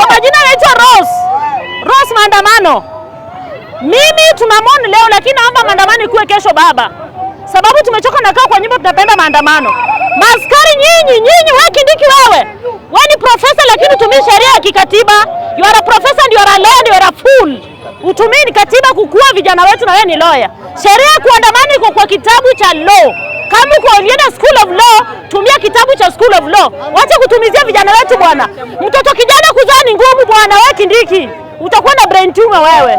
Kwa majina anaitwa Rose. Rose maandamano. Mimi tunamourn leo lakini naomba maandamano ikuwe kesho baba. Sababu tumechoka na kaa kwa nyumba, tunapenda maandamano. Maskari nyinyi, nyinyi wewe Kindiki wewe. Wewe ni profesa lakini utumii sheria ya kikatiba. You are a professor and you are a lawyer and you are a fool. Utumii ni katiba kukua vijana wetu na wewe ni lawyer. Sheria ya kuandamana iko kwa kitabu cha law. Kama uko ulienda school of law, tumia kitabu cha school of law. Wacha kutumizia vijana wetu bwana. Mtoto kijana kuzaa ni ngumu bwana. Wewe Kindiki, utakuwa na brain tumor wewe.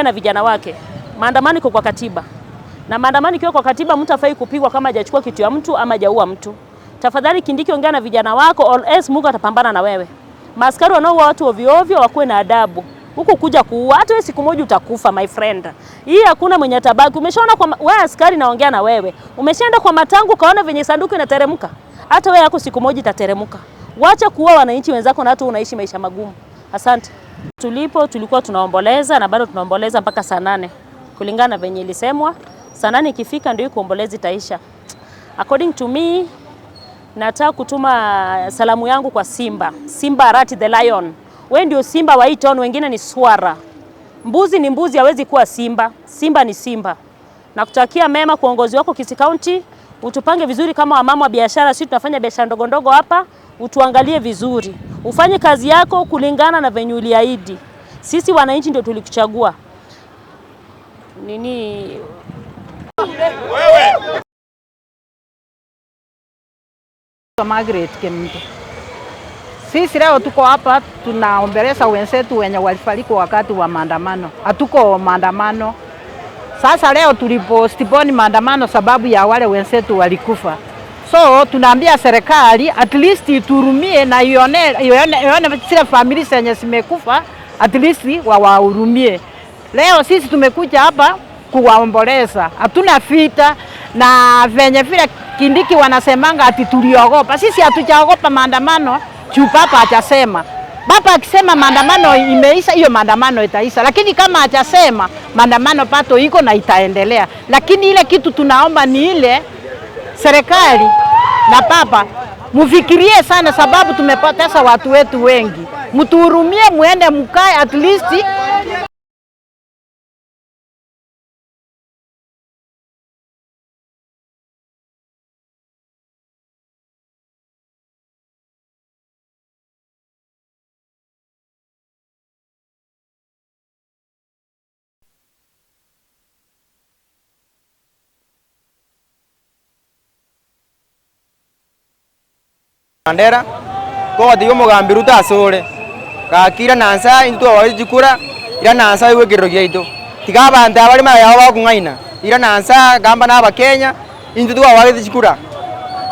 Na vijana wake. Maandamano iko kwa katiba. Na maandamano ikiwa kwa katiba, mtu hafai kupigwa kama hajachukua kitu ya mtu ama hajaua mtu. Tafadhali Kindiki, ongea na vijana wako or else Mungu atapambana na wewe. Maaskari wanaoua watu ovyo ovyo wakuwe na adabu. Huku kuja kuua, hata wewe siku moja utakufa my friend. Hii hakuna mwenye tabaki. Umeshaona kwa wewe askari, naongea na wewe. Umeshaenda kwa matangu kaona venye sanduku inateremka. Hata wewe yako siku moja itateremka. Wacha kuua wananchi wenzako na hata unaishi maisha magumu. Asante. Tulipo tulikuwa tunaomboleza na bado tunaomboleza mpaka saa 8 kulingana na venye ilisemwa. Saa 8 ikifika ndio kuomboleza itaisha. According to me, nataka kutuma salamu yangu kwa Simba. Simba Arati the Lion. Wewe ndio simba wa hii town, wengine ni swara. Mbuzi ni mbuzi, hawezi kuwa simba. Simba ni simba. Nakutakia mema kwa uongozi wako Kisii County, utupange vizuri kama wamama wa biashara. Sisi tunafanya biashara ndogo ndogo hapa, utuangalie vizuri, ufanye kazi yako kulingana na venye uliahidi. Sisi wananchi ndio tulikuchagua. Nini. Margaret Kemto. Sisi leo tuko hapa tunaombeleza wenzetu wenye walifariki wakati wa maandamano. Hatuko maandamano. Sasa leo tulipostpone maandamano sababu ya wale wenzetu walikufa. So tunaambia serikali at least iturumie na ione zile familia zenye zimekufa, at least wawahurumie. Leo sisi tumekuja hapa kuwaomboleza, hatuna vita na venye vile Kindiki wanasemanga ati tuliogopa. Sisi hatujaogopa maandamano juu baba hajasema. Baba akisema maandamano imeisha, hiyo maandamano itaisha, lakini kama hajasema maandamano bado iko na itaendelea. Lakini ile kitu tunaomba ni ile serikali na baba mufikirie sana, sababu tumepoteza watu wetu wengi. Mtuhurumie, muende mkae at least. Mandera kogatiga omogambi Ruto asore gakira nansa intwe twawachikura ira nansa igwe ekero giaito tiga abanto abare mara yabo bakong'aina ira nansa gamba na abakenya intwe twawagete chikura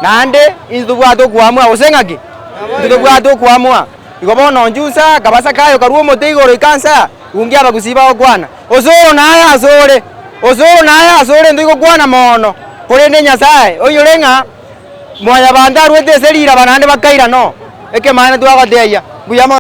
naende intwe tobwate okoamua gose ng'aki intwe tobwate okoamua igo bono nchusa kabasa kayo karwa omote igoro ikansa ungi abagusii bagokwana osoro naye asore osoro naye asore intwe igokwana mono korende Nyasaye oinyore ng'a mwanya bantu arwete ase riraba naende bakaira no ekemana twagotebia mbuya mono.